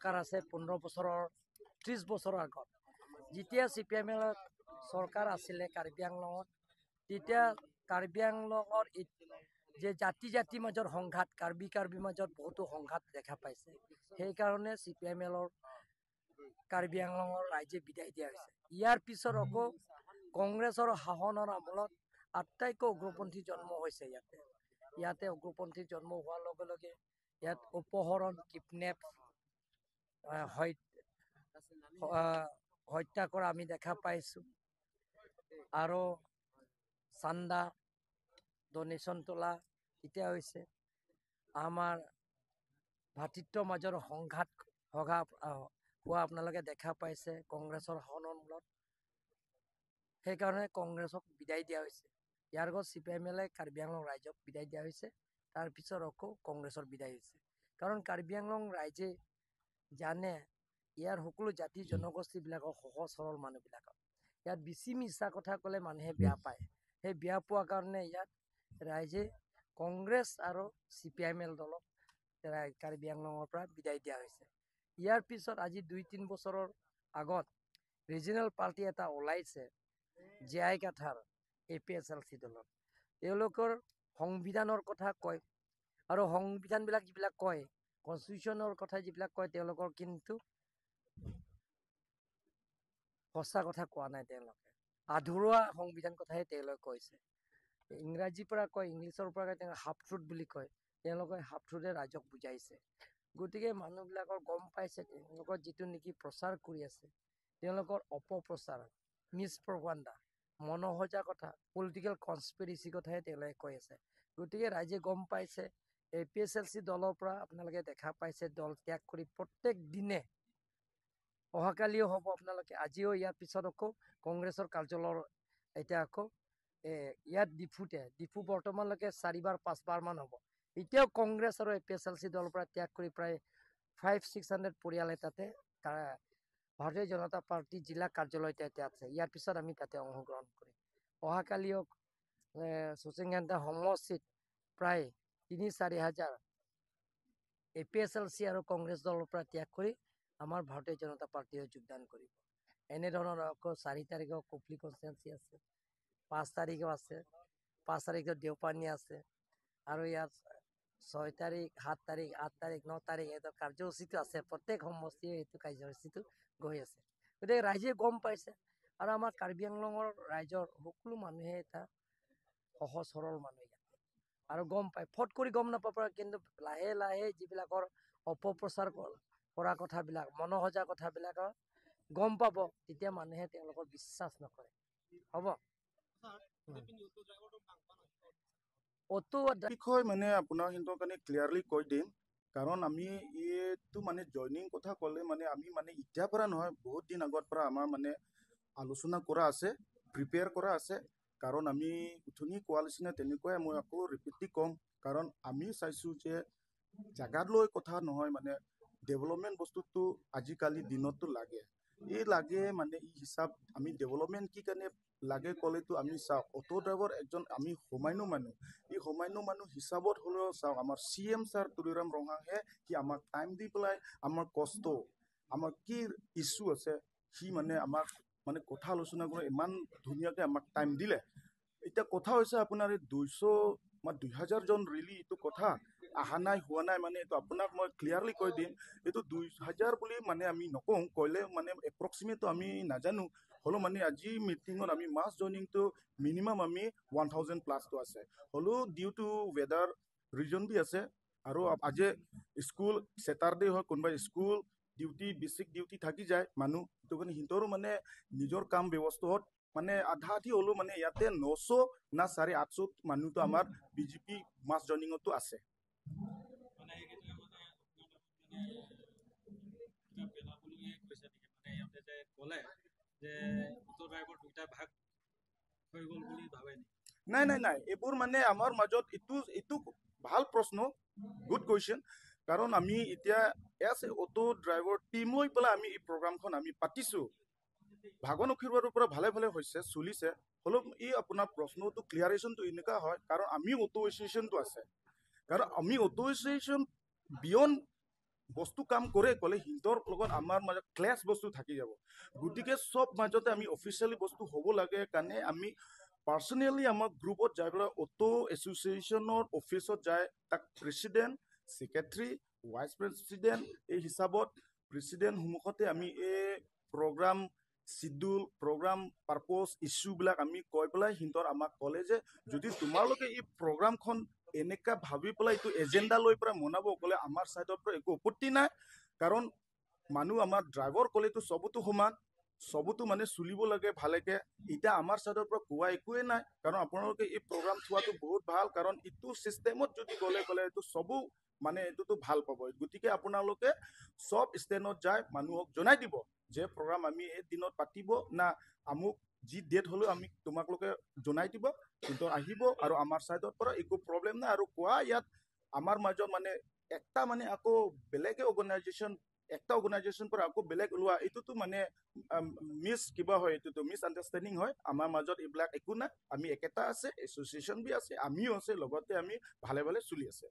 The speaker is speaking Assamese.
চৰকাৰ আছে 15 বছৰৰ 30 বছৰৰ আগত যেতিয়া চি পি এম এল চৰকাৰ আছিলে কাৰ্বি আংলঙত, তেতিয়া কাৰ্বি আংলঙৰ যে জাতি জাতিৰ মাজৰ সংঘাত, কাৰ্বি কাৰ্বি মাজত বহুতো সংঘাত দেখা পাইছে। সেইকাৰণে চি পি এম এলৰ কাৰ্বি আংলঙৰ ৰাইজে বিদায় দিয়া হৈছে। ইয়াৰ পিছত আকৌ কংগ্ৰেছৰ শাসনৰ আমোলত আটাইতকৈ উগ্ৰপন্থী জন্ম হৈছে ইয়াতে। ইয়াতে উগ্ৰপন্থী জন্ম হোৱাৰ লগে লগে ইয়াত অপহৰণ, কিডনেপ, হত্যা কৰা আমি দেখা পাইছোঁ আৰু চান্দা ডনেশ্যন তোলা এতিয়া হৈছে। আমাৰ ভাতৃত্বৰ মাজৰ সংঘাত হোৱা আপোনালোকে দেখা পাইছে কংগ্ৰেছৰ শাসনৰ মূলত। সেইকাৰণে কংগ্ৰেছক বিদায় দিয়া হৈছে। ইয়াৰ আগত চি পি এম এল এ কাৰ্বি আংলং ৰাইজক বিদায় দিয়া হৈছে, তাৰপিছত আকৌ কংগ্ৰেছৰ বিদায় হৈছে। কাৰণ কাৰ্বি আংলং ৰাইজে জানে ইয়াৰ সকলো জাতি জনগোষ্ঠীবিলাকৰ সহজ সৰল মানুহবিলাকক ইয়াত বেছি মিছা কথা ক'লে মানুহে বেয়া পায়। সেই বেয়া পোৱাৰ কাৰণে ইয়াত ৰাইজে কংগ্ৰেছ আৰু C P I M L দলক কাৰ্বি আংলঙৰ পৰা বিদায় দিয়া হৈছে। ইয়াৰ পিছত আজি 2-3 বছৰৰ আগত ৰিজনেল পাৰ্টি এটা ওলাইছে, J I Kathar A P S L C দলত। তেওঁলোকৰ সংবিধানৰ কথা কয় আৰু সংবিধানবিলাক যিবিলাক কয়, কনষ্টিটিউশ্যনৰ কথা যিবিলাক কয়, তেওঁলোকৰ কিন্তু সঁচা কথা কোৱা নাই। তেওঁলোকে আধৰুৱা সংবিধান কথাহে তেওঁলোকে কৈছে। ইংৰাজীৰ পৰা কয়, ইংলিছৰ পৰা কয়, তেওঁলোকে হাফ ট্ৰুথ বুলি কয়। তেওঁলোকে হাফ ট্ৰুথে ৰাইজক বুজাইছে। গতিকে মানুহবিলাকৰ গম পাইছে তেওঁলোকৰ যিটো নেকি প্ৰচাৰ কৰি আছে, তেওঁলোকৰ অপপ্ৰচাৰ, মিছ প্ৰপাগাণ্ডা, মনোসজা কথা, পলিটিকেল কনস্পিৰেচি কথাহে তেওঁলোকে কৈ আছে। গতিকে ৰাইজে গম পাইছে। A P S L C দলৰ পৰা আপোনালোকে দেখা পাইছে দল ত্যাগ কৰি প্ৰত্যেক দিনে, অহাকালিও হ'ব আপোনালোকে, আজিও ইয়াৰ পিছত আকৌ কংগ্ৰেছৰ কাৰ্যালয়ৰ এতিয়া আকৌ ইয়াত ডিফুতে, ডিফু বৰ্তমানলৈকে 4বাৰ 5বাৰমান হ'ব। এতিয়াও কংগ্ৰেছ আৰু A P S L C দলৰ পৰা ত্যাগ কৰি প্ৰায় 500-600 পৰিয়ালে তাতে ভাৰতীয় জনতা পাৰ্টী জিলা কাৰ্যালয়তে এতিয়া আছে। ইয়াৰ পিছত আমি তাতে অংশগ্ৰহণ কৰিম। অহাকালিও চচিংঘাটা সমষ্টিত প্ৰায় 3-4 হাজাৰ A P S L C আৰু কংগ্ৰেছ দলৰ পৰা ত্যাগ কৰি আমাৰ ভাৰতীয় জনতা পাৰ্টীয়ে যোগদান কৰিব। এনেধৰণৰ আকৌ 4 তাৰিখেও কপলি কনষ্টিটুৱেঞ্চি আছে, 5 তাৰিখেও আছে, 5 তাৰিখেও দেওপানী আছে আৰু ইয়াত 6 তাৰিখ, 7 তাৰিখ, 8 তাৰিখ, 9 তাৰিখ এইটো কাৰ্যসূচীটো আছে। প্ৰত্যেক সমষ্টিয়ে এইটো কাৰ্যসূচীটো গৈ আছে। গতিকে ৰাইজে গম পাইছে আৰু আমাৰ কাৰ্বি আংলঙৰ ৰাইজৰ সকলো মানুহে এটা সহজ সৰল মানুহ ইয়াত আৰু গম পায়, ফট কৰি গম নাপাব পাৰে, কিন্তু লাহে লাহে যিবিলাকৰ অপপ্ৰচাৰ কৰা কথাবিলাক, মনোসজা কথাবিলাকৰ গম পাব, তেতিয়া মানুহে তেওঁলোকৰ বিশ্বাস নকৰে। হ'ব অটো বিষয় মানে আপোনাৰ সিহঁতৰ কাৰণে ক্লিয়াৰলি কৈ দিম। কাৰণ আমি এইটো মানে জইনিং কথা ক'লে মানে আমি মানে এতিয়াৰ পৰা নহয়, বহুত দিন আগৰ পৰা আমাৰ মানে আলোচনা কৰা আছে, প্ৰিপেয়াৰ কৰা আছে। কাৰণ আমি উঠনি কোৱা নিচিনা তেনেকুৱাই মই আকৌ ৰিপিট দি ক'ম। কাৰণ আমি চাইছোঁ যে জেগাত লৈ কথা নহয়, মানে ডেভেলপমেণ্ট বস্তুটো আজিকালি দিনততো লাগে, এই লাগে মানে এই হিচাপ আমি ডেভেলপমেণ্ট কি কাৰণে লাগে ক'লেতো আমি চাওক অটো ড্ৰাইভাৰ এজন আমি সমান্য মানুহ, এই সমান্য মানুহ হিচাপত হ'লেও চাওক আমাৰ চি এম ছাৰ তুলিৰাম ৰংহাঙে সি আমাক টাইম দি পেলাই আমাৰ কষ্ট, আমাৰ কি ইছ্যু আছে সি মানে আমাক মানে কথা আলোচনা কৰি ইমান ধুনীয়াকৈ আমাক টাইম দিলে। এতিয়া কথা হৈছে আপোনাৰ এই 200 বা 2000 জন ৰিলি এইটো কথা অহা নাই, হোৱা নাই, মানে এইটো আপোনাক মই ক্লিয়াৰলি কৈ দিম, এইটো 2000 বুলি মানে আমি নকওঁ, ক'লে মানে এপ্ৰক্সিমেটটো আমি নাজানো, হ'লেও মানে আজি মিটিঙত আমি মাছ জইনিংটো মিনিমাম আমি 1000 প্লাছটো আছে। হ'লেও ডিউ টু ৱেডাৰ ৰিজন বি আছে আৰু আজি স্কুল ছেটাৰডে হয়, কোনোবা স্কুল ডিউটি বেছিক ডিউটি থাকি যায় মানুহ, সেইটো কাৰণে সিহঁতৰো মানে নিজৰ কাম ব্যৱস্থাত মানে আধা আধি হ'লেও মানে ইয়াতে 900 না 850 মানুহটো আমাৰ বিজেপি মাছ জইনিঙতো আছে। নাই নাই নাই, এইবোৰ মানে আমাৰ মাজত এইটো এইটো ভাল প্ৰশ্ন, গুড কুৱেশ্যন। কাৰণ আমি এতিয়া as a auto driver team লৈ পেলাই আমি এই প্ৰগ্ৰামখন আমি পাতিছোঁ। ভাগন আশীৰ্বাদৰ পৰা ভালে ভালে হৈছে, চলিছে। হ'লেও এই আপোনাৰ প্ৰশ্নটো ক্লিয়াৰেশ্যনটো এনেকুৱা হয়, কাৰণ আমি অটো এছ'চিয়েশ্যনটো আছে, কাৰণ আমি অটো এছ'চিয়েশ্যন বিয়ণ্ড বস্তু কাম কৰে ক'লে সিহঁতৰ লগত আমাৰ মাজত ক্লেছ বস্তু থাকি যাব। গতিকে চব মাজতে আমি অফিচিয়েলি বস্তু হ'ব লাগে কাৰণে আমি পাৰ্চনেলি আমাৰ গ্ৰুপত যাই পেলাই অটো এছ'চিয়েশ্যনৰ অফিচত যায় তাক প্ৰেচিডেণ্ট, ছেক্ৰেটাৰী, ভাইচ প্ৰেচিডেণ্ট এই হিচাপত প্ৰেচিডেণ্ট সন্মুখতে আমি এই প্ৰগ্ৰাম চিডিউল, প্ৰগ্ৰাম পাৰ্পজ, ইছ্যুবিলাক আমি কৈ পেলাই সিহঁতৰ আমাক ক'লে যে যদি তোমালোকে এই প্ৰগ্ৰামখন এনেকা ভাবি পেলাই এইটো এজেণ্ডা লৈ পেলাই মনাব ক'লে আমাৰ ছাইডৰ পৰা একো আপত্তি নাই। কাৰণ মানুহ আমাৰ ড্ৰাইভাৰ ক'লেতো চবতো সমান, চবতো মানে চলিব লাগে ভালেকে। এতিয়া আমাৰ ছাইডৰ পৰা কোৱা একোৱেই নাই, কাৰণ আপোনালোকে এই প্ৰগ্ৰাম থোৱাটো বহুত ভাল, কাৰণ ইটো চিষ্টেমত যদি গ'লে ক'লে এইটো চবো মানে এইটোতো ভাল পাব। গতিকে আপোনালোকে চব ষ্টেণ্ডত যাই মানুহক জনাই দিব যে প্ৰগ্ৰাম আমি এই দিনত পাতিব না আমুক যি ডেট হ'লেও আমি তোমালোকে জনাই দিব, কিন্তু আহিব আৰু আমাৰ ছাইডৰ পৰা একো প্ৰব্লেম নাই। আৰু কোৱা ইয়াত আমাৰ মাজত মানে একটা মানে আকৌ বেলেগে অৰ্গেনাইজেশ্যন, একটা অৰ্গেনাইজেশ্যন পৰা আকৌ বেলেগ ওলোৱা এইটোতো মানে মিছ কিবা হয়, এইটোতো মিছ আণ্ডাৰষ্টেণ্ডিং হয়। আমাৰ মাজত এইবিলাক একো নাই, আমি একেটা আছে, এছ'চিয়েশ্যন বি আছে, আমিও আছে, লগতে আমি ভালে ভালে চলি আছে।